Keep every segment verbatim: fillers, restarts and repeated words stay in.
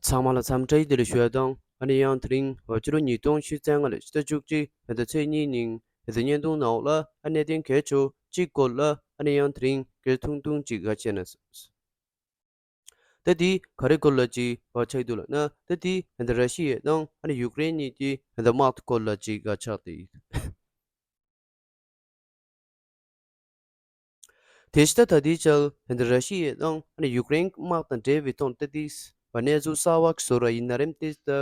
ཚང་མ་ལ་འཚམས་འདྲི་བདེ་ལེགས་ཞུ་ཡ་དང་། ཨ་ནི་ཡང་དེ་རིང་ཕྱི་ལོ་ཉིས་སྟོང་ཉི་ཤུ་རྩ་ལྔ་ལོའི་ཕྱི་ཟླ་བཅུ་གཅིག་ཕྱི་ཟླ་ཚེས་གཉིས་ཉིན་ཕྱི་ཟླ་བརྙན་ཐུང་ནང་ལ་ཨ་གནད་དོན་གལ་ཆེ་བ་གཅིག་སྐོར་ལ་ཨ་ནི་ཡང་དེ་རིང་སྐད་ཐུང་ཐུང་ཅིག་ག་བྱས་ན། ད་དེ་ག་རེ་སྐོར་ལ་ཅིག་ཆགས་འདུག་ལབ་ན། ད་དེ་ར་ཤི་ཡ་དང་ཨ་ནི་ཡུཀ་རེན་གཉིས་ཀྱི་དམག་སྐོར་ལ་ཅིག་ཆགས་ཏེ། དེ་ཕྱི་ད་ལྟའི་ཆར་ད་ར་ཤི་ཡ་དང་ཨ་ནི་ཡུཀ་རེན་དམག་དང་འབྲེལ་བའི་ཐོག་ད་དེ་གནས་ཚུལ་གསར་བ་བཟོ་ར་ཡིན་ན་རེད། དེ་ད་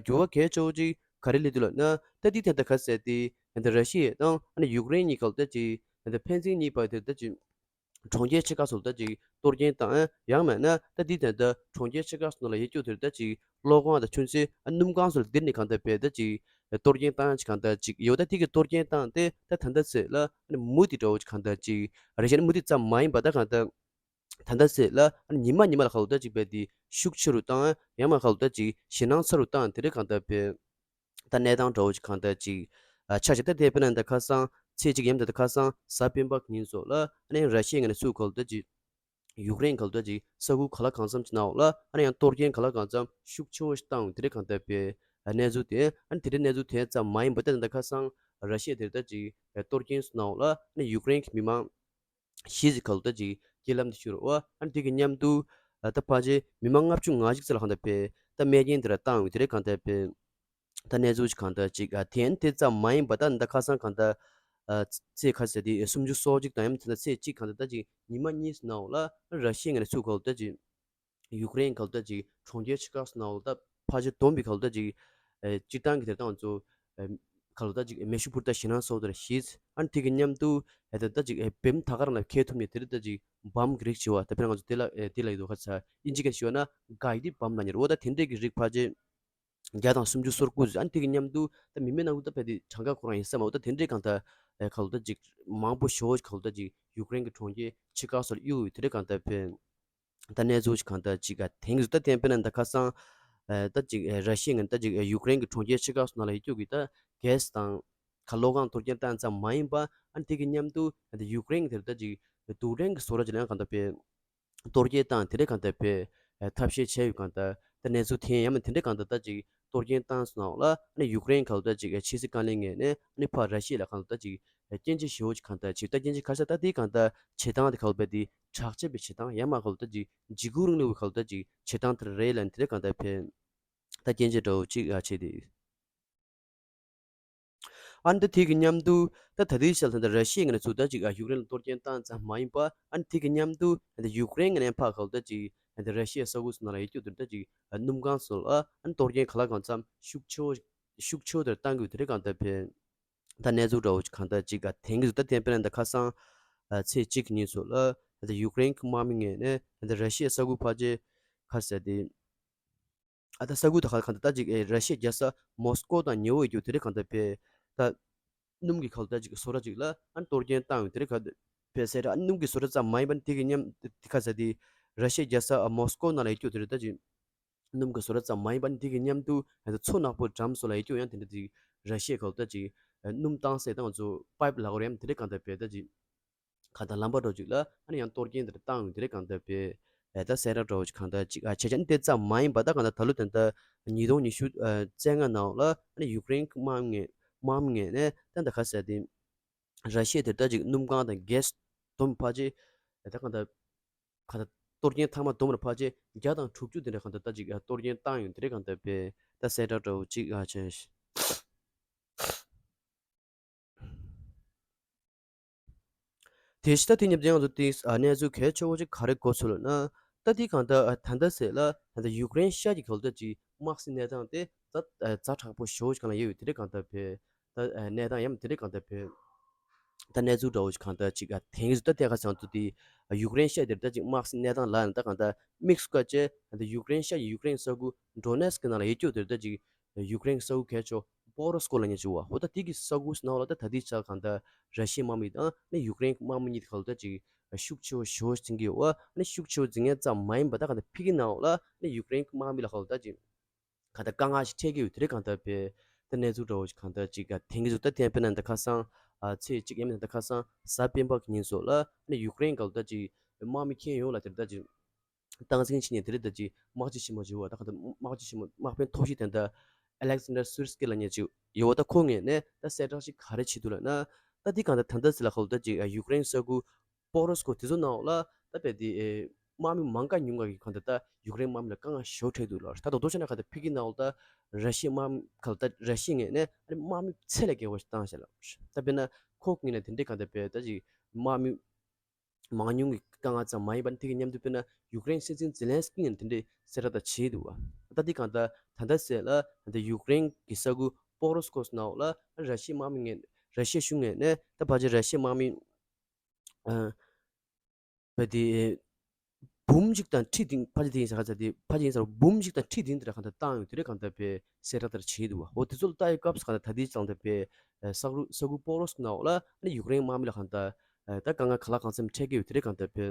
འགྱུར་བ་གལ་ཆེ་བོ་ཅིག་ག་རེ་སླེབས་འདུག་ལབ་ན། ད་དེ་ད་ལྟ་ག་ཟེར་དེ་ད་ར་ཤི་ཡ་དང་ཨ་ནི་ཡུཀ་རེན་གཉིས་སྐབས་ད་ཅིག་ད་ཕན་ཚུན་གཉིས་བར་དེ་ད་ཅིག་གྲོང་ཁྱེར་ཆེ་ཁག་སོགས་ད་ཅིག་གཏོར་སྐྱོན་བཏང་། ཡང་མིན་ན་ད་དེ་ད་ལྟ་གྲོང་ཁྱེར་ཆེ་ཁག་སོགས་ནང་ལ་ཡོད་རྒྱུ་དེར་ད་ཅིག་གློག་ཁང་དང་ཆུ་མཛོད་ཨ་སྣུམ་ཁང་སོགས་ལ་དེར་ནི་གང་ལྟར་བས་ད་ཅིག་གཏོར་སྐྱོན་བཏང་ཡ་ཅིག་གང་ལྟར་ཅིག་ཡོད། ད་དེ་གི་གཏོར་སྐྱོན་བཏང་སྟེ་ད་ད་ལྟ་ཚེ་ལ་ཨ་ནི་མུ་མཐུད་འདྲ་བོ་ཅིག་གང་ལྟར་ཅིག་རེ་བཞིན་མུ་མཐུད་ཙམ་མ་ཡིན་པ་ད་གང་ལྟར་ད་ལྟ་ཚེ་ལ་ཨ་ནི་ཉི་མ་ཉི་མ་ལ་ཁ་ལོ་ད་ཅིག་བས་དེ་ཤུགས་ཆེ་རུ་བཏང་། ཡང་མ་ཁ་ལོ་ད་ཅིག་ཞེད་སྣང་ཚ་རུ་བཏང་། དེ་རེད་གང་ལྟར་བས། ད་གནས་སྟངས་འདྲ་བོ་ཅིག་གང་ལྟར་ཅིག་ཨ་ཆགས་ཤིང་། ད་དེ་དཔེར་ན་ད་ཁ་སང་ཚེས་གཅིག་ཡམ་ད་ད་ཁ་སང་གཟའ་སྤེན་པ་གི་ཉིན་སོགས་ལ་ཨ་ནི་ར་ཤི་ཡའི་ངོས་ནས་ཚུར་ག་ལོ་ད་ཅིག་ཡུཀ་རེན་ག་ལོ་ད་ཅིག་ས་ཁུལ་ག་ལ་གང་འཚམ་ཅིག་ནང་འོག་ལ་ཨ་ནི་ཡང་གཏོར་སྐྱོན་ག་ལ་གང་འཚམ་ཤུགས་ཆེ་བོ་ཞིག་བཏང་། དེ་རེད་གང་ལྟར་བས་གནས་ཚུལ་དེ། ཨ་ནི་དེ་རེད་གནས་ཚུལ་དེ་ཙམ་མ་ཡིན་པ་ད་ད་ཁ་སང་ར་ཤི་ཡ་དེར་ད་ཅིག་གཏོར་སྐྱོན་སོགས་ནང་འོག་ལ་ཨ་ནི་ཡུཀ་རེན་གྱི་མི་མང་བཞི་ཙམ་ག་ལོ་ད་ཅིག་རྐྱེན་ལམ་དུ་ཤོར་བ། ཨ་ནི་དེ་གི་མཉམ་དུ་ད་ཕལ་ཆེར་མི་མང་ལྔ་བཅུ་ང་གཅིག་ཙམ་ལ་གང་ལྟར་བས་ད་རྨས་སྐྱོན་དེ་ར་བཏང་ཡོད། དེ་རེད་གང་ལྟར་བས་ད་གནས་ཚུལ་ཅིག་གང་ལྟར་ཅིག་ཨ་དེ་ཡང་དེ་ཙམ་མ་ཡིན་པ་ད་ད་ཁ་སང་གང་ལྟར་ཨ་ཚེས་ག་ཟེར་དེ་སུམ་ཅུ་སོ་གཅིག་དང་ཡང་མིན་ན་ཚེས་གཅིག་གང་ལྟར་ད་ཅིག་ཉི་མ་གཉིས་ནང་འོག་ལ་ར་ཤི་ཡའི་ངོས་ནས་ཚུར་ག་ལོ་ད་ཅིག་ཡུཀ་རེན་ག་ལོ་ད་ཅིག་གྲོང་ཁྱེར་ཆེ་ཁག་སོགས་ནང་འོག་ད་ཕལ་ཆེར་བསྡོམས་པའི་ག་ལོ་ད་ཅིག་ཨ་སྤྱིར་བཏང་གི་དེར་བཏང་ཚོ་ཨ་ག་ལོ་ད་ཅིག་མེ་ཤུགས་འཕུར་མདའ་ཞེད་སྣང་ཚ་བོ་དེ་ར་བཞི། ཨ་ནི་དེ་གི་མཉམ་དུ་ཨ་ད་ད་ཅིག་ཨ་བེམ་ད་ག་རང་ལ་འཁྱེར་ཐུབ་མཁན་དེ་རེད། ད་ཅིག་བམ་གྱི་རིགས་ཞེས་པ་ད་དཔེར་ན་ང་ཚོ་དེ་ལ་ཨ་དེ་ལ་ཡོད་དོ། ཁ་ཚ་དབྱིན་ཇི་སྐད་ཞུས་པ་ན་གའི་ཌི་བམ་ལབ་མཁན་རེད་པ། ད་དེ་འདྲས་ཀྱི་རིགས་ཕལ་ཆེར་བརྒྱ་དང་སུམ་ཅུ་སོ་དགུ་ཙམ། ཨ་ནི་དེ་གི་མཉམ་དུ་ད་མི་མེད་ནང་ལུགས་ད་ཕལ་དེ་གྲངས་ཀ་ཁོ་རང་ཡིན་ས་མ་འོ། ད་དེ་འདྲས་གང་ལྟར་ཨ་ག་ལོ་ད་ཅིག་མང་པོ་ཞེ་པོ་ག་ལོ་ད་ཅིག་ཡུཀ་རེན་གྱི་གྲོང་ཁྱེར་ཆེ་ཁག་སོགས་གཡུགས་ཡོད། དེ་འདྲས་གང་ལྟར་བས་ད་གནས་ཚུལ་ཅིག་གང་ལྟར་ཅིག་ག་དེང་གི་ད་དེ་དཔེར་ན་ད་ཁ་སང་ཨ་ད་ཅིག་ཨ་ར་ཤི་ཡའི་ངོས་ནས་ད་ཅིག་ཨ་ཡུཀ་རེན་གྱི་གྲོང་ཁྱེར་ཆེ་ཁག་སོགས་ནང་ལ་ཡོད་རྒྱུ་གི་ད་གྷེ་སི་དང་གློག་ཁང་གཏོར་སྐྱོན་བཏང་ཙམ་མ་ཡིན་པ། ཨ་ནི་དེ་གི་མཉམ་དུ་ཨ་ད་ཡུཀ་རེན་གྱི་དེར་ད་ཅིག་རྡུལ་ཕྲན་གྱི་བཟོ་གྲྭ་ཅིག་ལ་ཡང་གང་ལྟར་བས་གཏོར་སྐྱོན་བཏང་། དེ་འདྲས་གང་ལྟར་བས་ཨ་ཐབས་ཤེས་བྱས་ཡོད། གང་ལྟར་ད་གནས་ཚུལ་དེ་ཡང་མིན་དེ་འདྲས་གང་ལྟར་ད་ཅིག་གཏོར་སྐྱོན་བཏང་སོང་ནའང་ལ་ཨ་ནི་ཡུཀ་རེན་ག་ལོ་ད་ཅིག་ཨ་ཕྱི་སྲིད་བཀའ་བློན་ངོས་ནས་ཨ་ནི་ཕར་ར་ཤི་ཡ་ལ་གང་ལྟར་ད་ཅིག་ཨ་སྐྱོན་བརྗོད་ཞེ་པོ་ཅིག་གང་ལྟར་བྱས། ད་སྐྱོན་བརྗོད་ག་རེ་ཟེར་ད་དེ་གང་ལྟར་བྱེད་སྟངས་དེ་ག་ལོ་བས་དེ་དྲག་སྐྱེད་པའི་བྱེད་སྟངས། ཡང་མ་ག་ལོ་ད་ཅིག་འཇིགས་སྐུལ་རིང་ལུགས་པའི་ག་ལོ་ད་ཅིག་བྱེད་སྟངས་དེ་རེད་ལབ་ནས་དེ་འདྲས་གང་ལྟར་བས་ད་སྐྱོན་བརྗོད་འདྲ་བོ་ཅིག་ཨ་བྱས་ཏེ། ཨ་ནི་ད་དེ་གི་མཉམ་དུ་ད་ད་ལྟའི་ཆར་ད་ལྟ་ར་ཤི་ཡའི་ངོས་ནས་ཚུར་ད་ཅིག་ཨ་ཡུཀ་རེན་ལ་གཏོར་སྐྱོན་བཏང་ཙམ་མ་ཡིན་པ། ཨ་ནི་དེ་གི་མཉམ་དུ་ད་ལྟ་ཡུཀ་རེན་ངོས་ནས་ཕར་ག་ལོ་ད་ཅིག་ད་ལྟ་ར་ཤི་ཡའི་ས་ཁུལ་སོགས་ནང་ལ་ཡོད་རྒྱུ་དེར་ད་ཅིག་ཨ་སྣུམ་ཁང་སོགས་ལ་ཨ་ནི་གཏོར་སྐྱོན་ག་ལ་གང་འཚམ་ཤུགས་ཆེ་བོ་ཤུགས་ཆེ་བོ་དེར་བཏང་དགོས། དེ་རེད་གང་ལྟར་བས་ད་གནས་ཚུལ་འདྲ་བོ་ཅིག་གང་ལྟར་ཅིག་ག་དེང་གི་ད་དེ་དཔེར་ན་ད་ཁ་སང་ཨ་ཚེས་གཅིག་གི་ཉིན་སོགས་ལ་ད་ལྟ་ཡུཀ་རེན་གྱི་དམག་མི་ངོས་ནས་ད་ལྟ་ར་ཤི་ཡའི་ས་ཁུལ་ཕལ་ཆེར་ག་རེ་ཟེར་དེ། ཨ་ད་ས་ཁུལ་ད་ག་གང་ལྟར་ད་ཅིག་ཨེ་ར་ཤི་ཡའི་རྒྱལ་ས་མོ་སི་ཀོ་དང་ཉེ་བོ་ཡོད་རྒྱུ་དེ་རེད་གང་ལྟར་བས་ད་སྣུམ་གྱི་ག་ལོ་ད་ཅིག་བཟོ་གྲྭ་ཅིག་ལ་ཨ་ནི་གཏོར་སྐྱོན་བཏང་ཡོད། དེ་རེད་ག་བས་ཟེར། ཨ་ནི་སྣུམ་གྱི་བཟོ་གྲྭ་ཙམ་མ་ཡིན་པ་ནི་དེ་གི་མཉམ་དེ་ག་ཟེར་དེ་ར་ཤི་ཡའི་རྒྱལ་ས་ཨ་མོ་སི་ཀོ་ནང་ལ་ཡོད་རྒྱུ་དེ་རེད། ད་ཅིག་སྣུམ་གྱི་བཟོ་གྲྭ་ཙམ་མ་ཡིན་པ་ནི་དེ་གི་མཉམ་དུ་ཨ་ད་མཚོ་ནག་པོའི་འགྲམ་སོགས་ལ་ཡོད་རྒྱུ་ཡང་དེ་འདྲ་ཅིག་ར་ཤི་ཡའི་ག་ལོ་ད་ཅིག་ཨ་སྣུམ་བཏང་སའི་ད་ང་ཚོ་པའིབ་ལབ་དགོས་རེད། ཡང་དེ་འདྲ་གང་ལྟར་བས་ད་ཅིག་གང་ལྟར་ལམ་པ་འདྲ་ཅིག་ལ་ཨ་ནི་ཡང་གཏོར་སྐྱོན་དེ་འདྲ་བཏང་ཡོད། དེ་རེད་གང་ལྟར་བས་ཨེ་ད་གསལ་བསྒྲགས་འདྲ་བོ་ཅིག་གང་ལྟར་ཅིག་ཨ་བྱས་ཙང་དེ་ཙམ་མ་ཡིན་པ་ད་གང་ལྟར་ད་ལོ་དེ་འདྲ་ཉིས་སྟོང་ཉི་ཤུ་ཨ་རྩ་ལྔ་ནང་ལ་ཨ་ནི་ཡུཀ་རེན་གྱི་དམག་མི་དམག་མི་ངོས་ནས་ད་ད་ག་ཟེར་དེ་ར་ཤི་ཡ་དེར་ད་ཅིག་སྣུམ་ཁང་དང་གྷེ་སི་བསྡོམས་ཕལ་ཆེར་ཨེ་ད་གང་ལྟར་གང་ལྟར་གཏོར་སྐྱོན་ཐེངས་མ་བསྡོམས་ན་ཕལ་ཆེར་བརྒྱ་དང་དྲུག་ཅུ་དེ་འདྲ་གང་ལྟར་ད་ཅིག་ཨ་གཏོར་སྐྱོན་བཏང་ཡོད། དེ་རེད་གང་ལྟར་བས་ད་གསལ་བསྒྲགས་འདྲ་བོ་ཅིག་ཨ་བྱས། དེ་ཕྱི་ད་དེ་ཉིན་ང་ཚོ་དེ་ཨ་གནས་ཚུལ་གལ་ཆེ་བོ་ཅིག་ག་རེ་གོ་ཚུལ་ལབ་ན། ད་དེ་གང་ལྟར་ཨ་ད་ལྟ་ཟེར་ལ་ད་ལྟ་ཡུཀ་རེན་ཤར་གྱི་ག་ལོ་ད་ཅིག་དམག་སའི་གནས་སྟངས་དེ་ཛ་ཨ་ཛ་དྲག་པོ་ཞེ་པོ་ཅིག་གང་ལ་ཡོད་ཡོད། དེ་རེད་གང་ལྟར་བས་ད་ཨ་གནས་སྟངས་ཡང་དེ་རེད་གང་ལྟར་བས་ད་གནས་ཚུལ་འདྲ་བོ་ཅིག་གང་ལྟར་ཅིག་ཨ་དེང་གི་ད་ལྟ་ཁ་སང་དུ་དེ་ཨ་ཡུཀ་རེན་ཤར་དེར་ད་ཅིག་དམག་སའི་གནས་སྟངས་ལ་ད་གང་ལྟར་དམིགས་སུ་བཀར་བྱས་ད་ལྟ་ཡུཀ་རེན་ཤར་ཡུཀ་རེན་ས་ཁུལ་ཌོ་ནེ་སི་ཀི་ནང་ལ་ཡོད་རྒྱུ་དེར་ད་ཅིག་ཡུཀ་རེན་གྱི་ས་ཁུལ་གལ་ཆེ་བོ་པོ་རོ་སི་ཀོ་ལབ་མཁན་ཅིག་ཡོད་པ། འོ་ད་དེ་གི་ས་ཁུལ་ནང་ལ་ད་ད་ལྟའི་ཆར་གང་ལྟར་ར་ཤི་ཡའི་དམག་མི་དང་ནི་ཡུཀ་རེན་གྱི་དམག་མི་གཉིས་ཀྱི་ཁ་ལ་ད་ཅིག་ཤུགས་ཆེ་བོ་ཞེ་པོ་འཛིང་གི་ཡོད་པ། ནི་ཤུགས་ཆེ་བོ་འཛིང་མཁན་ཙམ་མ་ཡིན་པ་ད་གང་ལྟར་ཕ་གི་ནང་ལ་ནི་ཡུཀ་རེན་གྱི་དམག་མི་ལ་ཁ་ལ་ད་ཅིག་གང་ལྟར་དཀའ་ངལ་ཞིག་འཕྲད་ཀྱི་ཡོད། དེ་རེད་གང་ལྟར་བས་ད་གནས་ཚུལ་འདྲ་བོ་ཞིག་གང་ལྟར་ཅིག་ག་དེང་གི་ཚུལ་ད་བསྟན་པའི་ནང་ད་ཁ་སང་ཨ་ཚེས་གཅིག་ཡིན་ན་ད་ཁ་སང་གཟའ་སྤེན་པ་གི་ཉིན་སོགས་ལ་ནི་ཡུཀ་རེན་གྱི་ཁ་ལ་ད་ཅིག་དམག་མི་ཁྱོན་ཡོངས་ལ་དེར་ད་ཅིག་སྟངས་འཛིན་བྱེད་མཁན་དེ་རིང་ད་ཅིག་དམག་སྤྱི་ཆེན་མོ་ཅིག་ཡོད་པ། ད་གང་ལྟར་དམག་སྤྱི་ཆེན་མོ་དམག་དཔོན་ཐོར་བུ་དེ་འདྲ་Alexander Syrskyi ལབ་མཁན་ཅིག་ཡོད་པ། ད་ཁོ་ངོས་ནས་ད་གསལ་བསྒྲགས་ཤིག་ག་རེ་བྱེད་འདུག་ལབ་ན། ད་འདི་གང་ལྟར་ད་ལྟ་ཚེ་ལ་གང་ལྟར་ད་ཅིག་ཡུཀ་རེན་ས་ཁུལ་པོ་རོ་སི་ཀོ་དེ་ཚོ་ནང་ལ་ད་དཔེ་དེ་དམག་མི་མང་ག་ཉུང་ག་གི་གང་ལྟར་ད་ཡུཀ་རེན་དམག་མི་ལ་དཀའ་ངལ་ཞེ་པོ་འཕྲད་འདུག་ལབ། ད་དོ་དོ་བྱས་ན་གང་ལྟར་ཕ་གི་ནང་ལ་ད་ར་ཤི་ཡའི་དམག་མི་གང་ལྟར་ར་ཤི་ཡ་ངོས་ནས་ཨ་ནི་དམག་མི་ཚད་ལས་བརྒལ་བ་ཞིག་བཏང་ཤག་ལབ། ད་དཔེར་ན་ཁོ་ངོས་ནས་དེ་འདྲའི་གང་ལྟར་དཔེ་ད་ཅིག་དམག་མི་མང་ཉུང་གི་དཀའ་ངལ་ཙམ་མ་ཡིན་པར་དེ་གི་མཉམ་དུ་དཔེར་ན་ཡུཀ་རེན་སྲིད་འཛིན་ཛེ་ལན་སི་ཀི་ཡང་དེ་འདྲའི་གསལ་བསྒྲགས་ད་བྱས་འདུག་བ། ད་འདི་གང་ལྟར་ད་ལྟ་ཟེར་ལ་ད་ལྟ་ཡུཀ་རེན་གྱི་ས་ཁུལ་པོ་རོ་སི་ཀོ་ནང་ལ་ར་ཤི་ཡའི་དམག་མི་ངོས་ར་ཤི་ཡའི་གཞུང་ངོས་ནས་ད་ཕལ་ཆེར་ར་ཤི་ཡའི་དམག་མི་ཨ་བ་དེ་འབུམ་གཅིག་དང་ཁྲི་བདུན། ཕལ་ཆེར་དེ་ཡིན་ས་ག་ཚ་དེ་ཕལ་ཆེར་ཡིན་ས་འབུམ་གཅིག་དང་ཁྲི་བདུན་དེ་འདྲ་གང་ལྟར་བཏང་ཡོད། དེ་འདྲ་གང་ལྟར་དཔེ་གསལ་བསྒྲགས་དེ་འདྲ་བྱས་འདུག་བ། འོ་དེ་ཚོ་ལ་ལྟ་ཡི་སྐབས་སུ་གང་ལྟར་ད་ལྟའི་ཆ་ལ་དཔེ་ཨ་ས་ཁུལ་ས་ཁུལ་པོ་རོ་སི་ཀོ་ནང་ལ་ཨ་ནི་ཡུཀ་རེན་དམག་མི་ལ་གང་ལྟར་ཨ་ད་དཀའ་ངལ་ག་ལ་གང་འཚམ་འཕྲད་ཀྱི་ཡོད། དེ་འདྲ་གང་ལྟར་དཔེ་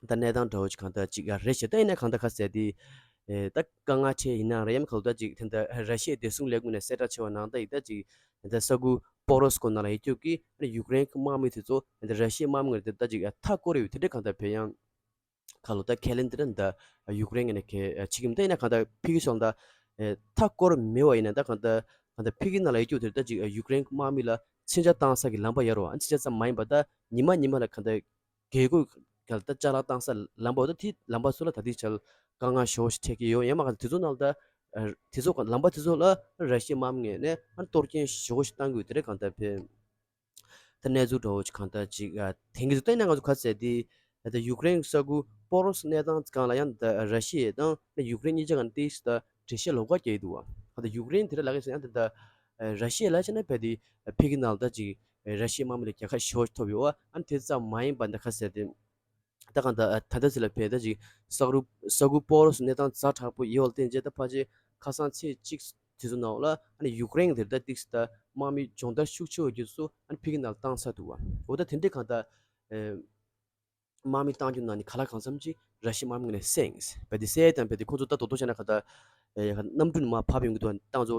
ད་གནས་སྟངས་འདྲ་བོ་ཅིག་གང་ལྟར་ཅིག་ཡ་རེད་ཤག་ད་ཡིན་ན་གང་ལྟར་ཁ་གསལ་དེ་ཨེ་ད་དཀའ་ངལ་འཕྲད་ཡིན་ན་རེད། ཡང་གང་ལྟར་ཅིག་དེ་འདྲ་ར་ཤི་ཡའི་བདེ་སྲུང་ལས་ཁུངས་ནས་གསལ་བསྒྲགས་བྱས་པ་ནང་ལྟར་ཡིན་ད་ཅིག་དེ་འདྲ་ས་ཁུལ་པོ་རོ་སི་ཀོ་ནང་ལ་ཡོད་རྒྱུ་གི་ཨ་ནི་ཡུཀ་རེན་གྱི་དམག་མི་དེ་ཚོ་དེ་འདྲ་ར་ཤི་ཡའི་དམག་མི་ངོས་ནས་དེ་ད་ཅིག་མཐའ་བསྐོར་ཡོད། དེ་འདྲ་གང་ལྟར་དཔེ་ཡང་ཁ་ལོ་ད་ཁས་ལེན་དེ་འདྲ་ད་ཡུཀ་རེན་ངོས་ནས་གལ་བྱེད་ཀྱི་མི་འདུག་ཡིན་ན་གང་ལྟར་ཕ་གི་སོང་ད་ཨེ་མཐའ་བསྐོར་མེད་པ་ཡིན་ན་ད་གང་ལྟར་གང་ལྟར་ཕ་གི་ནང་ལ་ཡོད་རྒྱུ་དེ་ད་ཅིག་ཡུཀ་རེན་གྱི་དམག་མི་ལ་མཚོན་ཆ་བཏང་ས་གི་ལམ་པ་ཡོད་རེད་བ། མཚོན་ཆ་ཙམ་མ་ཡིན་པ་ད་ཉི་མ་ཉི་མ་ལ་གང་ལྟར་རྒྱལ་སྒོ་ག་ལ་ད་ཅ་ལག་བཏང་ས་ལམ་པ་འོ་ད་དེ་ལམ་པ་ཚོ་ལ་ད་ལྟའི་ཆར་དཀའ་ངལ་ཞེ་པོ་ཞིག་འཕྲད་ཀྱི་ཡོད། ཡང་མ་ག་དེ་ཚོ་ནང་ལ་ད་དེ་ཚོ་ལམ་པ་དེ་ཚོ་ལ་ར་ཤི་ཡའི་དམག་མི་ངོས་ནས་ཨ་གཏོར་སྐྱོན་ཞེ་པོ་ཞིག་བཏང་གི་ཡོད། དེ་འདྲ་གང་ལྟར་དཔེ་ད་གནས་ཚུལ་འདྲ་བོ་ཅིག་གང་ལྟར་ཅིག་ཨ་ཐེངས་ཀྱི་ཚོ་ད་ཡིན་ན་ང་ཚོ་ག་ཚད་དེ་ད་ཡུཀ་རེན་ས་ཁུལ་པོ་རོ་སི་གནས་སྟངས་སྒང་ལ་ཡང་ད་ར་ཤི་ཡ་དང་ཡུཀ་རེན་གཉིས་ཆ་གང་ལྟར་ད་འགྲེལ་བཤད་ལོགས་ཀ་བརྒྱབ་ཡོད་འདུག་བ། ད་ཡུཀ་རེན་དེ་འདྲ་ལབ་ཀྱི་ཡོད་ཡང་ད་ད་ར་ཤི་ཡ་ལ་བྱས་ན་དཔེ་དེ་ཕ་གི་ནང་ལ་ད་ཅིག་ར་ཤི་ཡའི་དམག་མི་ལ་རྒྱལ་ཁ་ཞེ་པོ་ཐོབ་ཡོད་བ། ཨ་ནི་དེ་ཙམ་མ་ཡིན་པ་འདི་ག་ཟེར་ཏེ། ད་གང་ལྟར་ད་ལྟ་ཚེ་ལ་བས་ད་ཅིག་ས་རུ་ས་ཁུལ་པོ་རོ་སི་གནས་སྟངས་ཛ་དྲག་པོ་ཡོད་པ་ལ་བརྟེན་བྱས་ད་ཕལ་ཆེར་ཁ་སང་ཚེས་གཅིག་དེ་ཚོ་ནང་ལ་ཨ་ནི་ཡུཀ་རེན་དེར་ད་ཏིག་སི་ད་དམག་མི་སྦྱོང་བརྡར་ཤུགས་ཆེ་བ་རྒྱུ་ཚོ་ཨ་ནི་ཕ་གི་ནང་ལ་བཏང་ཚར་འདུག་བ། འོ་ད་དེ་འདྲའི་གང་ལྟར་ཨེ་དམག་མི་བཏང་རྒྱུ་ནང་ནས་ག་ལ་གང་འཚམ་ཅིག་ར་ཤི་དམག་མི་ངོས་ནས་བསད་ཡིན། བས་དེ་བསད་དང་བས་དེ་ཁོ་ཚོ་ད་དོ་དོ་བྱས་ན་ག་ད་ཨེ་གནམ་གྲུ་ནས་མར་བབས་ཡོང་གི་འདུག་བ། བཏང་ཚོ་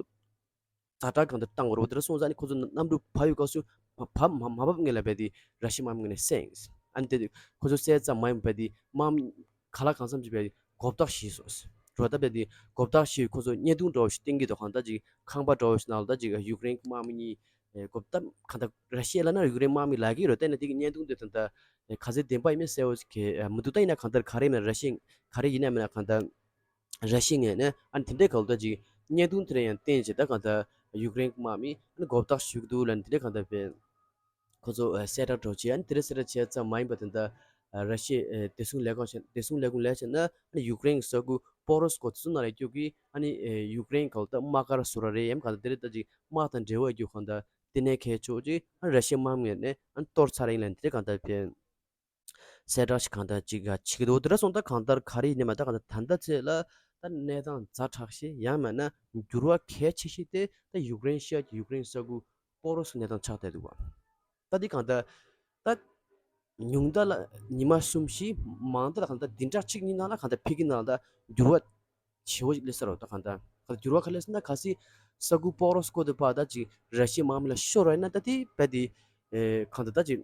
ཛ་དྲག་གང་ལྟར་བཏང་བ་རེད། དེ་འདྲ་སོང་ཙང་ནི་ཁོ་ཚོ་གནམ་གྲུ་བབས་ཡོད་སྐབས་སུ་བབས་མ་མ་བབས་སྔོན་ལ་བས་དེ་ར་ཤི་དམག་མི་ངོས་ནས་བསད་ཡིན། ཨ་ནི་དེ་ཁོ་ཚོ་བསད་ཙམ་མ་ཡིན་པར་དེ་དམག་མི་ག་ལ་གང་འཚམ་ཅིག་བས་དེ་མགོ་བཏགས་བཞེས་སོང་། རོ་ད་བས་དེ་མགོ་བཏགས་བཞེས་ཁོ་ཚོ་བརྙན་ཐུང་འདྲ་བོ་ཞིག་བསྟན་གྱི་འདུག་གང་ལྟར་ཅིག་ཁང་པ་འདྲ་བོ་ཞིག་ནང་ལ་ད་ཅིག་ཡུཀ་རེན་གྱི་དམག་མི་གཉིས་མགོ་བཏགས་གང་ལྟར་ར་ཤི་ཡ་ལབ་ན་ཡུཀ་རེན་དམག་མི་ལབ་ཀྱི་རོ། བལྟས་ན་དེ་གི་བརྙན་ཐུང་དེ་ད་ལྟ་ག་ཚོད་བདེན་པ་ཡིན་མིན་གསལ་བོ་ཞིག་མི་འདུག་ད་ཡིན་ན་གང་ལྟར་ག་རེ་མིན་ར་ཤི་ཡ་ག་རེ་ཡིན་ན་མིན་ན་གང་ལྟར། ར་ཤི་ཡ་ངོས་ནས་ཨ་ནི་དེ་འདྲའི་གང་ལྟར་ཅིག་བརྙན་ཐུང་དེ་ལ་ཡང་བརྟེན་བྱས་ད་གང་ལྟར་ཡུཀ་རེན་དམག་མི་ཨ་ནི་མགོ་བཏགས་ཞུ་གི་འདུག་ལབ་ནས་དེ་འདྲའི་གང་ལྟར་བས་ཁོ་ཚོ་ཨ་གསལ་བསྒྲགས་འདྲ་བོ་བྱས། ཨ་ནི་དེ་འདྲའི་གསལ་བསྒྲགས་བྱས་ཙམ་མ་ཡིན་པར་ད་ལྟ་ཨ་ར་ཤི་ཡའི་ཨ་བདེ་སྲུང་ལས་ཁང་བདེ་སྲུང་ལས་ཁུངས་ལ་བྱས་ན་ཨ་ནི་ཡུཀ་རེན་གྱི་ས་ཁུལ་པོ་རོ་སི་ཀོ་དེ་ཚོ་ནང་ལ་ཡོད་རྒྱུ་གི་ཨ་ནི་ཨ་ཡུཀ་རེན་གང་ལྟར་དམག་སྒར་བཟོ་འདྲ་རེད། ཡང་གང་ལྟར་དེ་འདྲའི་ད་ཅིག་དམག་དང་འབྲེལ་བ་ཡོད་རྒྱུ་གང་ལྟར་བསྟི་གནས་གལ་ཆེ་བོ་ཅིག་ཨ་ནི་ར་ཤི་ཡའི་དམག་མི་ངོས་ནས་ཨ་ནི་གཏོར་ཚར་ཡིན་ལབ་ནས་དེ་འདྲའི་གང་ལྟར་བས། གསལ་བསྒྲགས་ཤིག་གང་ལྟར་ཅིག་ག་བྱེད་ཀྱི་འདུག་དེ་འདྲ་སོང་ཙང་གང་ལྟར་ག་རེ་ཡིན་ནའི་མ་ད་གང་ལྟར་ད་ལྟ་ཚེ་ལ་ད་གནས་སྟངས་ཛ་དྲག་ཤོས་ཡང་མིན་ན་འགྱུར་བ་གལ་ཆེ་ཤོས་དེ་ད་ཡུཀ་རེན་ཤར་གྱི་ཡུཀ་རེན་ས་ཁུལ་པོ་རོ་སི་གནས་སྟངས་ཆགས་བསྡད་འདུག་བ། ད་འདི་གང་ལྟར་ད་ཉུང་མཐའ་ལ་ཉི་མ་གསུམ་བཞི་མང་མཐའ་ལ་གང་ལྟར་བདུན་ཕྲག་གཅིག་གཉིས་ནང་ལ་གང་ལྟར་ཕ་གི་ནང་ལ་ད་འགྱུར་བ་ཞེ་པོ་ཅིག་སླེབས་ས་རེད། ད་གང་ལྟར་གང་ལྟར་འགྱུར་བ་ག་རེ་སླེབས་ཟེར་ན་གལ་སྲིད་ས་ཁུལ་པོ་རོ་སི་ཀོ་དེ་ཕར་ད་ཅིག་ར་ཤི་ཡའི་དམག་མི་ལ་ཤོར་བ་ཡིན་ན་ད་དེ་རྦད་དེ་ཨེ་གང་ལྟར་ད་ཅིག་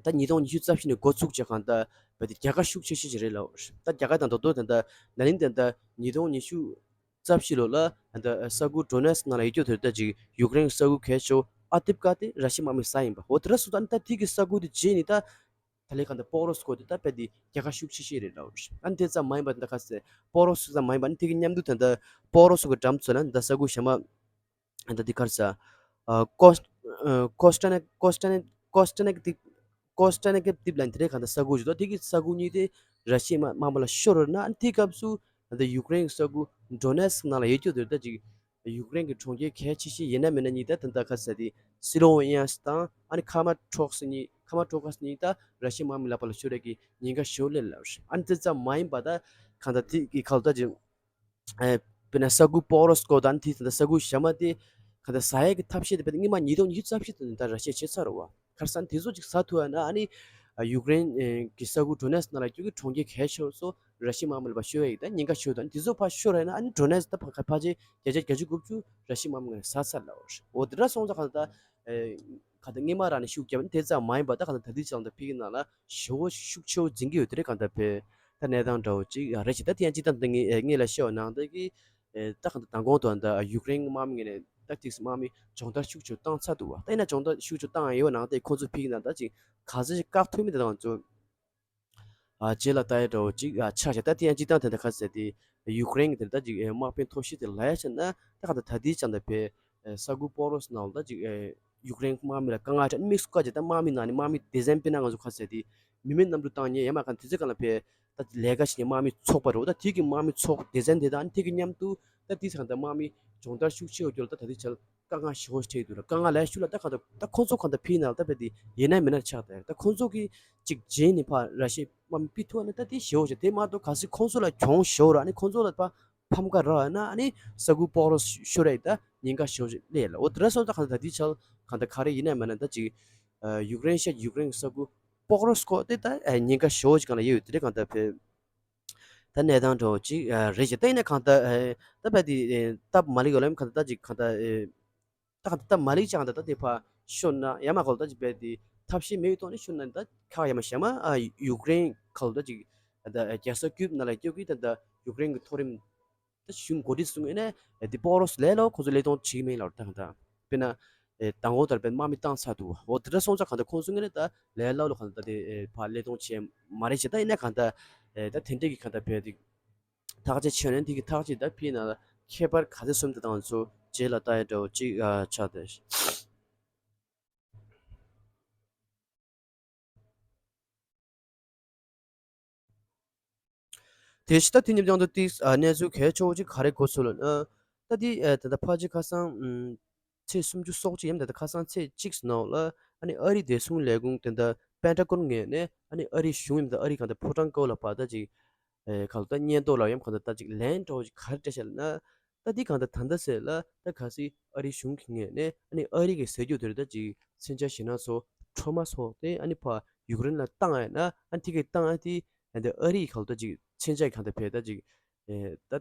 ད་ཉིས་སྟོང་ཉི་ཤུ་རྩ་བཞི་ནས་འགོ་ཚུགས་བྱས་གང་ལྟར་བས་དེ་རྒྱལ་ཁ་ཤུགས་ཆེ་ཤོས་ཤིག་རེད་ལབ། ད་རྒྱལ་ཁ་དང་ད་དུང་ད་ལྟ་ན་ནིང་ད་ལྟ་ཉིས་སྟོང་ཉི་ཤུ་རྩ་བཞི་ལོ་ལ་ད་ལྟ་ས་ཁུལ་ཌོ་ནེ་སི་ནང་ལ་ཡོད་རྒྱུ་དེར་ད་ཅིག་ཡུཀ་རེན་ས་ཁུལ་གལ་ཆེ་ཨ་ཏིབ་ཀ་དེ་ར་ཤི་དམག་མི་ཟ་ཡིན་པ། འོ་དེ་འདྲ་སོང་ཙང་ད་དེ་གི་ས་ཁུལ་དེ་རྗེས་ནས་ད་ད་ལས་གང་ལྟར་པོ་རོ་སི་ཀོ་དེ་ད་བས་དེ་རྒྱལ་ཁ་ཤུགས་ཆེ་ཤོས་རེད་ལབ། ཨ་ནི་དེ་ཙམ་མ་ཡིན་པ་ད་ག་ཟེར་པོ་རོ་སི་ཙམ་མ་ཡིན་པ་ཨ་ནི་དེ་གི་མཉམ་དུ་ད་ལྟ་པོ་རོ་སི་ཀོ་འགྲམ་ཚོ་ལ་ད་ས་ཁུལ་གཞན་མ། ཨ་ད་འདི་ག་རེ་ཟེར། ཨ་ཀོས་ཨ་ཀོས་ཊ་ནེ་ཀོས་ཊ་ནེ་ཀོས་ཊ་ནེ་ཀི་ཏིབ་ཀོས་ཊ་ནེ་ཀི་ཏིབ་ལ་དེ་འདྲའི་གང་ལྟར་ས་ཁུལ་ཞིག་འདུག་དེ་གི་ས་ཁུལ་གཉིས་དེ་ར་ཤི་ཡའི་དམག་དམག་མི་ལ་ཤོར་བ་ཡིན་ན་ཨ་ནི་དེའི་སྐབས་སུ་ཨ་ད་ཡུཀ་རེན་གྱི་ས་ཁུལ་ཌོ་ནེ་སི་ནང་ལ་ཡོད་རྒྱུ་དེ་ད་ཅིག་ཡུཀ་རེན་གྱི་གྲོང་ཁྱེར་གལ་ཆེ་ཤོས་ཡིན་ན་མིན་ན་གཉིས་ད་ད་ལྟ་ག་རེ་ཟེར་དེ་སི་ལོ་ཝེ་ནི་ཡ་དང་ཨ་ནི་ཁ་མ་ཁྲོ་ཁ་སི་གཉིས་ཁ་མ་ཁྲོ་ཁ་སི་གཉིས་ད་ར་ཤི་ཡའི་དམག་མི་ལག་པ་ལ་ཤོར་ཡས་ཀྱི་ཉེན་ཁ་ཞེ་པོ་སླེབས་ལབ། ཨ་ནི་དེ་ཙམ་མ་ཡིན་པ་ད་གང་ལྟར་དེ་གི་ཁ་ལོ་ད་ཅིག་ཨེ་དཔེར་ན་ས་ཁུལ་པོ་རོ་སི་ཀོ་དང་དེའི་ད་ས་ཁུལ་གཞན་མ་དེ་ག་ད་ཟ་ཡས་ཀྱི་ཐབས་ཤེས་དེ་དཔེར་ན་སྔོན་མ་ཉིས་སྟོང་ཉི་ཤུ་རྩ་བཞི་དེ་ནས་ད་ར་ཤི་ཡས་བྱས་ཚར་རེད་བ། ཁར་སང་དེ་ཚོ་ཅིག་ཟ་ཐུབ་ཡ་ན་ཨ་ནི་ཡུཀ་རེན་གྱི་ས་ཁུལ་ཌོ་ནེ་སི་ནང་ལ་རྒྱུ་གི་གྲོང་ཁྱེར་གལ་ཆེ་བ་ཚོ་ར་ཤི་ཡའི་དམག་མི་ལ་ཕར་ཤོར་ཡ་ཡིན་ད་ཉེན་ཁ་ཞེ་པོ་ད་དེ་ཚོ་ཕར་ཤོར་ཡ་ན་ཨ་ནི་ཌོ་ནེ་སི་ད་ཕ་ཕལ་ཆེར་བརྒྱ་ཆ་བརྒྱད་ཅུ་དགུ་བཅུ་ར་ཤི་ཡའི་དམག་མི་ལ་ཟ་ཚར་ལབ་པ་རེད། འོ་དེ་འདྲ་སོང་ཙང་ག་ད་ཨེ་ག་ད་སྔོན་མ་རང་ནས་ཤུགས་རྒྱབ་ནས་དེ་ཙམ་མ་ཡིན་པ་ད་ག་ད་ད་དུས་ཙང་ད་ཕ་གི་ནང་ལ་ཞེ་པོ་ཤུགས་ཆེ་བོ་འཛིན་གྱི་ཡོད་དེ་རེད། ག་ད་དཔེ་ད་ ད་གནས་སྟངས་འདྲ་བོ་ཅིག་རེད་ཅེས། ད་དེ་ཡང་སྤྱིར་བཏང་དེ་ངས་ངས་ལ་བཤད་པ་ནང་བཞིན་གྱི་ད་གང་ལྟར་མདང་དགོང་དུ་ད་ཡུཀ་རེན་དམག་མི་ངོས་ནས་ད་ཏིག་དམག་མི་སྦྱོང་བརྡར་ཤུགས་ཆེ་བཏང་ཚར་འདུག་བ། ད་ཡིན་ན་སྦྱོང་བརྡར་ཤུགས་ཆེ་བཏང་ཡོད་ནང་དེ་ཁོང་ཚོ་ཕིག་ན་ད་ཅིག་ག་ཚོད་ཅིག་བཀག་ཐུབ་མིན་དེ་དང་ཚོ། ཨ་རྗེས་ལ་ལྟ་ཡ་འདྲ་བོ་ཅིག་ཨ་ཆགས་ཤག་ད་དེ་ཡང་སྤྱིར་བཏང་དེ་འདྲ་ག་ཟེར་དེ་ཡུཀ་རེན་གྱི་དེ་ད་ཅིག་ཨེ་དམག་དཔོན་མཐོ་ཤོས་དེ་ལབ་ཡ་བྱས་ན་ད་ག་ད་ད་ལྟའི་ཆ་ད་བས་ཨེ་ས་ཁུལ་པོ་རོ་སི་ནང་ལ་ད་ཅིག་ཨེ་ཡུཀ་རེན་དམག་མི་ལ་དཀའ་ངལ་འཕྲད་དམིགས་སུ་བཀར་བྱས་ད་དམག་མི་ནང་ནས་དམག་མི་སྡེ་ཚན་དཔེར་ན་ང་ཚོ་ག་ཟེར་དེ་མི་མེད་གནམ་གྲུ་བཏང་མཁན་ཡང་མ་གང་དེ་ཚོའི་སྒང་ལ་བས་ད་ལས་ཀ་བྱེད་མཁན་དམག་མི་ཚོགས་པ་རེད། ད་དེ་གི་དམག་མི་ཚོགས་སྡེ་ཚན་དེ་དང་དེ་གི་མཉམ་དུ་ད་དེ་ཚོ་གང་ད་དམག་མི་སྦྱོང་བརྡར་ཤུགས་ཆེ་བ་རྒྱུ་ལ་ད་ད་ལྟའི་ཆ་དཀའ་ངལ་ཞེ་པོ་འཕྲད་འདུག་ལ། དཀའ་ངལ་ལས་ཤུགས་ལ་ད་གང་ལྟར་ད་ཁོང་ཚོ་གང་ལྟར་ཕིའི་ནང་ལ་ད་བས་དེ་ཡིན་ན་མིན་ན་ཆགས་ད་ད་ཁོང་ཚོ་གིས་ཅིག་རྗེས་ནས་ཕར་ར་ཤི་ཡའི་དམག་མི་ཕུད་ཐུབ་ན་ད་དེ་ཞེ་པོ་ཞིག་དེ་མ་གཏོགས་གལ་སྲིད་ཁོང་ཚོ་ལ་གྱོང་ཞེ་པོ་རག་ཨ་ནི་ཁོང་ཚོ་ལ་ཕར་ཕམ་ཁ་རག་ཡོད་ན་ཨ་ནི་ས་ཁུལ་པོག་རོ་ཤོར་ཡ་ད་ཉེན་ཁ་ཞེ་པོ་ཞིག་སླེབས་ལ། འོ་དེ་འདྲ་སོང་ཙང་གང་ལྟར་ད་དེ་ཆ་གང་ལྟར་ག་རེ་ཡིན་ན་མིན་ན་ད་ཅིག་ཡུཀ་རེན་ཤ་ཡུཀ་རེན་གྱི་ས་ཁུལ་པོག་རོ་སྐོར་དེ་ད་ཉེན་ཁ་ཞེ་པོ་ཞིག་གང་ལ་ཡོད་ཡོད་དེ་འདྲ་གང་ལྟར་བས། ད་གནས་སྟངས་འདྲ་བོ་ཅིག་རེད་ཅེས། ད་ཡིན་ན་གང་ལྟར་ད་བས་དེ་སྟབས་མ་ལེགས་ཡོད་ལ་ཡིན་གང་ལྟར་ད་ཅིག་གང་ལྟར་ད་གང་ལྟར་སྟབས་མ་ལེགས་ཅིག་གང་ལྟར་ད་དེ་ཕར་ཤོར་ན་ཡང་མ་གོ་ད་ཅིག་བས་དེ་ཐབས་ཤེས་མེད་པའི་ཐོག་ནས་ཤོར་ན་ད་ཁག་ཡ་མ་ཞེ་མ་ཡུཀ་རེན་ཁ་ལོ་ད་ཅིག་ད་རྒྱལ་ས་ཀིབ་ནང་ལ་སྐྱོད་ཀྱི་ད་ད་ཡུཀ་རེན་གྱི་མཐོ་རིམ་ད་གཞུང་འགོ་ཁྲིད་གསུང་ཡིན་ན་དེ་པོ་རོ་སི་ལས་ལོ་ཁོ་ཚོ་ལས་དོན་བྱེད་ཀྱི་མེད་ལ་ད་གང་ལྟར་དཔེར་ན། ཨེ་མདང་དགོང་དར་སྤེལ་དམག་མི་བཏང་ཚར་འདུག་འོ་དེ་འདྲ་སོང་ཙང་གང་ལྟར་ཁོང་ཚོ་ངོས་ནས་ད་ལས་སླ་ལོ་གང་ལྟར་དེ་ཨེ་ཕར་ལས་དོན་བྱས་མ་རེད་བྱས། ད་ཡིན་ན་གང་ལྟར་ཨེ་ད་དེ་འདྲས་ཀྱི་གང་ལྟར་བས་དེ་ཐག་གཅོད་བྱས་ནས་དེ་གི་ཐག་གཅོད་ད་ཕིའི་ནང་ལ་ཁྱད་པར་ག་ཚོད་སོང་དེ་དང་ཚོ་རྗེས་ལ་ལྟ་ཡ་འདྲ་བོ་ཅིག་ཨ་ཆགས་ཏེ། དེ་བཞིན་ད་དེ་ཉིན་རྒྱང་དུ་ཏིག་ཨ་གནས་ཚུལ་གལ་ཆེ་བོ་ཅིག་ག་རེ་གོ་སོང་ལབ་ན། ད་དེ་ཨ་ད་ལྟ་ཕལ་ཆེར་ཁ་སང་ཨམ་ཚེས་སུམ་ཅུ་སོ་གཅིག་ཡིན་ད་ལྟ་ཁ་སང་ཚེས་གཅིག་ནང་ལ་ཨ་ནི་ཨ་རིའི་བདེ་སྲུང་ལས་ཁུངས་དེ་འདྲ་པེན་ཊ་གོན་ངོས་ནས་ཨ་ནི་ཨ་རིའི་གཞུང་ཡིན་ད་ཨ་རིའི་གང་ལྟར་ཕོ་བྲང་དཀར་པོ་ལ་ཕར་ད་ཅིག་ཨེ་གང་ལྟར་སྙན་ཐོ་ལ་ཡང་གང་ལྟར་ད་ཅིག་ལན་འདྲ་བོ་ཅིག་ག་རེ་སྤྲད་ཤག་ལབ་ན། ད་འདི་གང་ལྟར་ད་ལྟ་ཟེར་ལ་ད་གལ་སྲིད་ཨ་རིའི་གཞུང་གི་ངོས་ནས་ཨ་ནི་ཨ་རི་གི་ཟེར་རྒྱུ་དེར་ད་ཅིག་མཚོན་ཆ་ཞེད་སྣ་ཚོ་ཁྲོ་མ་ཚོ་དེ་ཨ་ནི་ཕར་ཡུཀ་རེན་ལ་བཏང་ཡ་ན་ཨ་ནི་དེ་གི་བཏང་ཡ་དེ་ཨ་ནི་ཨ་རི་གང་ལྟར་ཅིག་མཚོན་ཆ་གང་ལྟར་བས་ད་ཅིག་ཨེ་ད་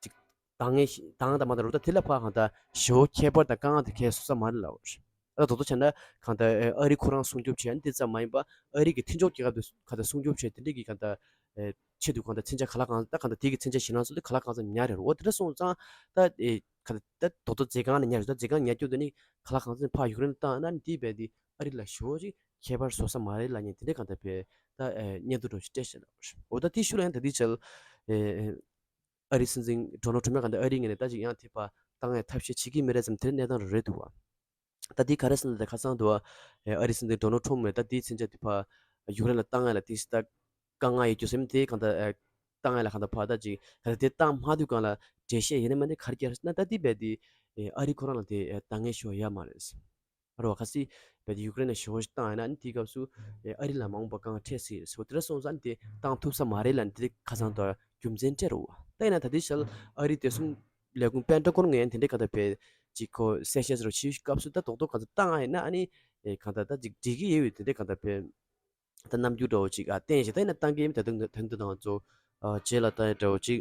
ཅིག་དང་ངེས་དང་དང་མ་དང་རུ་ད་དེ་ལ་ཕར་གང་ལྟར་ཞེ་པོ་ཁྱད་པར་དང་དཀའ་ངལ་དེ་གས་བཟོ་ས་མ་རེད་ལབ། ད་དོ་དོ་བྱས་ན་གང་ལྟར་ཨ་རི་ཁོ་རང་སྲུང་སྐྱོབ་བྱས་ཨ་ནི་དེ་ཙམ་མ་ཡིན་པ་ཨ་རི་གི་མཐུན་ཕྱོགས་རྒྱལ་ཁབ་དེ་གང་ལྟར་སྲུང་སྐྱོབ་བྱས་དེ་འདྲ་གི་གང་ལྟར་ཨེ་ཆེད་དུ་གང་ལྟར་མཚོན་ཆ་ག་ལ་གང་ད་གང་ལྟར་དེ་གི་མཚོན་ཆ་ཞེད་སྣ་ཚོ་དེ་ག་ལ་གང་འཚམ་ཉར་རེད། འོ་དེ་འདྲ་སོང་ཙང་ད་ཨེ་གང་ལྟར་ད་དོ་དོ་མཛད་ཁང་ནས་ཉར་རེད། ད་མཛད་ཁང་ཉར་རྒྱུ་དེ་ནི་ག་ལ་གང་འཚམ་ཕར་ཡུཀ་རེན་ལ་བཏང་ན་ནི་དེའི་བས་དེ་ཨ་རི་ལ་ཞེ་པོ་ཅིག་ཁྱད་པར་བཟོ་ས་མ་རེད་ལབ་མཁན་དེ་འདྲ་གང་ལྟར་བས་ད་ཨེ་སྙན་ཐོ་འདྲ་ཞིག་སྤྲད་ཤག་ལབ། འོ་ད་དེ་ཤུལ་ལ་ཡང་ད་དེ་ཆལ་ཨེ་ཨ་རིའི་སྲིད་འཛིན་ཌོ་ནལ་ཊམ་ཕ་གང་ལྟར་ཨ་རིའི་ངོས་ནས་ད་ཅིག་ཡང་དེ་ཕར་བཏང་ཡ་ཐབས་ཤེས་བྱེད་ཀྱི་མེད་རེད་བསམ་དེ་གནས་སྟངས་རེད་འདུག་བ། ད་འདི་ག་རེ་ཟེར་ན་ད་ཁ་སང་དུ་ཨ་ཨ་རིའི་སྲིད་འཛིན་ཌོ་ནལ་ཊམ་ཕ་ད་འདིའི་མཚོན་ཆ་དེ་ཕར་ཡུཀ་རེན་ལ་བཏང་ཡ་ལ་དེ་ད་དཀའ་ངལ་ཡོད་རྒྱུ་སེམས་དེ་གང་ལྟར་ཨ་བཏང་ཡ་ལ་གང་ལྟར་ཕར་ད་ཅིག་ག་ལ་དེ་བཏང་མ་དུས་གང་ལ་འགྲེལ་བཤད་ཡིན་ན་མིན་ན་ག་རེ་བརྒྱབ་ཟེར་ན་ད་འདི་རྦད་དེ་ཨ་རི་ཁོ་རང་ལ་དེ་ཨ་དཀའ་ངལ་ཤོར་ཡ་མ་རེད། ཨ་རོ་ཁ་སི་རྦད་དེ་ཡུཀ་རེན་ལ་ཞེ་པོ་ཞིག་བཏང་ཡ་ན་ཨ་ནི་དེའི་སྐབས་སུ་ཨ་རི་ལ་མ་འོངས་པ་དཀའ་ངལ་འཕྲད་སྲིད་ཟེར་བ་དེ་འདྲ་སོང་ཙང་ཨ་ནི་དེ་བཏང་ཐུབ་ས་མ་རེད་ལབ་ནས་དེ་ཁ་སང་དུ་རྒྱུ་མཚན་སྤྲད་རོ། ད་ཡིན་ན་ད་ལྟའི་ཆར་ཨ་རིའི་བདེ་སྲུང་ལས་ཁུངས་པེན་ཊ་གོན་ངོས་ནས་དེ་འདྲའི་གང་ལྟར་བས་ཅིག་ཁོ་གསལ་བཤད་ཟེར་བ་ཞིག་སྐབས་སུ་ད་རྡོག་རྡོག་གང་ཚོད་བཏང་ཡིན་ན་ཨ་ནི་ཨེ་གང་ལྟར་ད་ཅིག་འགྲིག་གི་ཡོད་པའི་དེ་འདྲའི་གང་ལྟར་བས་ད་རྣམ་འགྱུར་འདྲ་བོ་ཅིག་ཨ་བསྟན་བཞིན་ད་ཡིན་ན་བཏང་གི་ཡིན་ད་དུང་ད་དུང་ད་ང་ཚོ་ཨ་རྗེས་ལ་ལྟ་ཡ་འདྲ་བོ་ཅིག་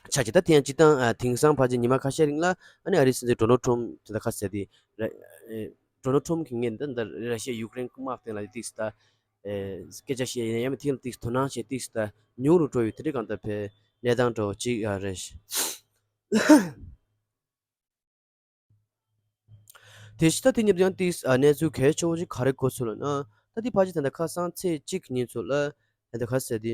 ཆགས་ཀྱི། ད་དེ་ཡང་སྤྱིར་བཏང་ཨ་དེང་སང་ཕལ་ཆེར་ཉི་མ་ཁ་ཤས་རིང་ལ་ཨ་ནི་ཨ་རིའི་སྲིད་འཛིན་ཌོ་ནལ་ཊམ་ཕ་དེ་ད་ཁ་ཟེར་དེ་ར་ཨེ་ཌོ་ནལ་ཊམ་ཕ་གི་ངོས་ནས་ད་ད་ར་ཤི་ཡ་ཡུཀ་རེན་དམག་སྟེང་ལ་ཏིག་ཙམ་ད་ཨེ་སྐད་ཆ་བཤད་ཡིན་ཡང་མི་ཐིག་ལ་ཏིག་ཙམ་དོ་སྣང་བྱེད་ཏིག་ཙམ་ད་ཉུང་རུ་འགྲོ་ཡོད་དེ་འདྲའི་གང་ལྟར་བས་གནས་སྟངས་འདྲ་བོ་ཅིག་ཨ་རེད། དེ་བཞིན་ད་དེ་ཉིན་ཡང་ཏིག་ཨ་གནས་ཚུལ་གལ་ཆེ་བོ་ཞིག་ག་རེ་གོ་སོང་ལབ་ན། ད་དེ་ཕལ་ཆེར་ད་ལྟ་ཁ་སང་ཚེས་གཅིག་ཉིན་ཚོ་ལ་ད་ལྟ་ག་ཟེར་དེ་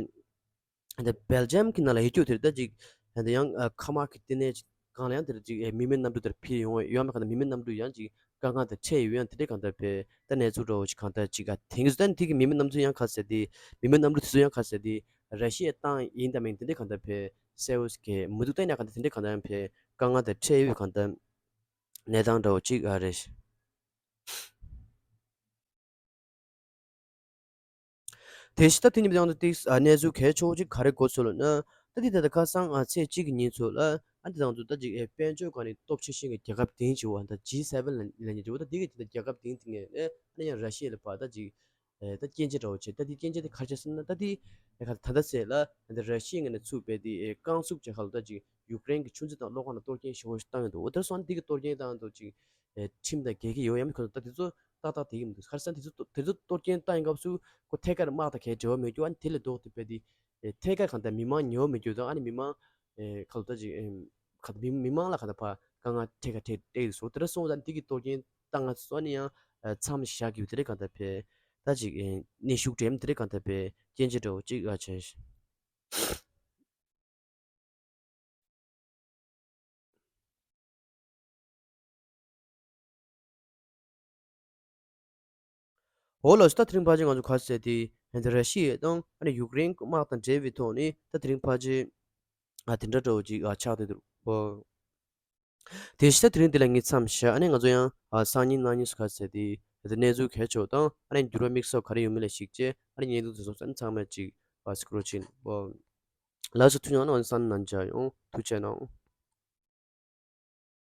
ད་སྦེལ་ཇམ་གྱི་ནང་ལ་ཡོད་རྒྱུ་དེར་ད་ཅིག་ད་ཡང་ཨ་མཁའ་དམག་གི་ལྟེ་གནས་ཅིག་སྒང་ལ་ཡང་དེར་ཅིག་ཨེ་མི་མེད་གནམ་གྲུ་དེར་འཕུར་ཡོང་ཡོད་མེད་ག་ད་མི་མེད་གནམ་གྲུ་ཡང་ཅིག་དཀའ་ངལ་དེ་འཕྲད་ཡོད་ཡང་དེ་འདྲའི་གང་ལྟར་བས་ད་གནས་ཚུལ་འདྲ་བོ་ཅིག་གང་ལྟར་ཅིག་ཨ་དེང་གི་ད་དེ་གི་མི་མེད་གནམ་གྲུ་ཡང་ག་ཟེར་དེ་མི་མེད་གནམ་གྲུ་དེ་ཚོ་ཡང་ག་ཟེར་དེ་ར་ཤི་ཡས་བཏང་ཡིན་ད་མིན་དེ་འདྲའི་གང་ལྟར་བས་གསལ་བོ་ཞིག་མི་འདུག་ད་ཡིན་ན་གང་ལྟར་དེ་འདྲའི་གང་ལྟར་ཡང་བས་དཀའ་ངལ་དེ་འཕྲད་ཡོད་གང་ལྟར་གནས་སྟངས་འདྲ་བོ་ཅིག་ཨ་རེད། དེ་བཞིན་ད་དེ་ཉིན་ཡང་དུ་ཏིག་ཨ་གནས་ཚུལ་གལ་ཆེ་བོ་ཅིག་ག་རེ་གོ་སོང་ལབ་ན། ད་དེ་ད་ལྟ་ཁ་སང་ཨ་ཚེས་གཅིག་གི་ཉིན་ཚོ་ལ་ཨ་དེ་དང་དུ་ད་ཅིག་ཨེ་དཔལ་འབྱོར་སྒང་ནས་སྟོབས་ཆེ་ཤོས་ཀྱི་རྒྱལ་ཁབ་བདུན་ཅིག་ཡོད་ད་ཇི་སེ་ཝེན་ལབ་ནས་ཅིག་ཡོད་ད་དེ་གི་དེ་ད་རྒྱལ་ཁབ་བདུན་དེ་ངས་ཨེ་ཨ་ནི་ཡང་ར་ཤི་ཡ་ལ་ཕར་ད་ཅིག་ཨེ་ད་རྐྱེན་ཆེ་འདྲ་བོ་བྱས། ད་དེ་རྐྱེན་ཆེ་དེ་ག་རེ་བྱས་ཟེར་ན་ད་དེ་ཨེ་ག་ད་ལྟ་ཟེར་ལ་ད་ར་ཤི་ཡའི་ངོས་ནས་ཚུགས་པའི་དེ་ཨེ་རྐང་སུབ་བྱས་ཁ་ལ་ད་ཅིག་ཡུཀ་རེན་གྱི་ཆུ་མཛོད་དང་གློག་ཁང་ལ་གཏོར་སྐྱོན་ཞེ་པོ་ཞིག་བཏང་ཡོད་འདུག་འོ་དེར་སོང་ན་དེ་གི་གཏོར་སྐྱོན་བཏང་དུ་ཅིག་ཨེ་ཁྲིམས་དང་འགལ་གྱི་ཡོད་ཡང་མི་ཁོ་ད་དེ་ཚོ་ཏག་ཏག་དེ་གི་མི་འདུག་ག་རེ་ཟེར་ན་དེ་ཚོ་དེ་ཚོ་གཏོར་སྐྱོན་བཏང་ཡིན་སྐབས་སུ་ཁོ་ཐད་ཀར་དམག་དང་གའི་འབྲེལ་བ་མེད་རྒྱུ་ཨ་ནི་དེ་ལས་ལྡོག་སྟེ་བས་དེ་ ཨེ་ཐད་ཀར་གང་ལྟར་མི་མང་ཉོ་མི་རྒྱུ་དང་ཨ་ནི་མི་མང་ཨེ་ཁ་ལོ་ད་ཅིག་ཨེམ་ག་མི་མི་མང་ལ་ག་ད་ཕ་དཀའ་ངལ་ཐད་ཀར་ཐད་ཐད་སོང་། དེ་འདྲ་སོང་ཙང་འདི་གི་གཏོར་སྐྱོན་བཏང་ང་སོ་ནི་ཡང་མཚམས་བཞག་རྒྱུ་དེ་རེད། གང་ལྟར་ཕེ་ད་ཅིག་ཨེ་གནས་ཤུགས་འགྲེམས་དེ་རེད། གང་ལྟར་ཕེ་སྐྱེན་ཆེ་འདྲ་བོ་ཅིག་ཨ་བྱས། འོ་ལགས་སོ། ད་དེ་རིང་ཕལ་ཆེར་ང་ཚོ་ག་ཟེར་དེ་ཧན་ད་ར་ཤི་ཡ་དང་ཨ་ནི་ཡུཀ་རེན་དམག་དང་འབྲེལ་བའི་ཐོག་ནས་ད་དེ་རིང་ཕལ་ཆེར་ཨ་དེ་འདྲ་འདྲ་བོ་ཅིག་ཨ་ཆགས་བསྡད་འདུག་ཨོ། དེ་བཞིན་ད་དེ་རིང་འདི་ལ་ངས་མཚམས་བཞག་ཨ་ནི་ང་ཚོ་ཡང་ཨ་སང་ཉིན་གནངས་ཉིན་སུ་ག་ཟེར་དེ་དེ་གནས་ཚུལ་གལ་ཆེ་བ་དང་ཨ་ནི་འགྱུར་བ་དམིགས་བསལ་ག་རེ་ཡོང་མིན་ལ་གཞིགས་བྱས་ཨ་ནི་བརྙན་ཐུང་དེ་ཚོ་ཚང་མ་ཅིག་ཨ་སི་ཀྲོལ་ཕྱིན་ཨོ། ལགས་སོ། ཐུགས་རྗེ་གནང་། ཨ་ནི་སང་ཉིན་མཇལ་ཡོང་། ཐུགས་རྗེ་གནང་།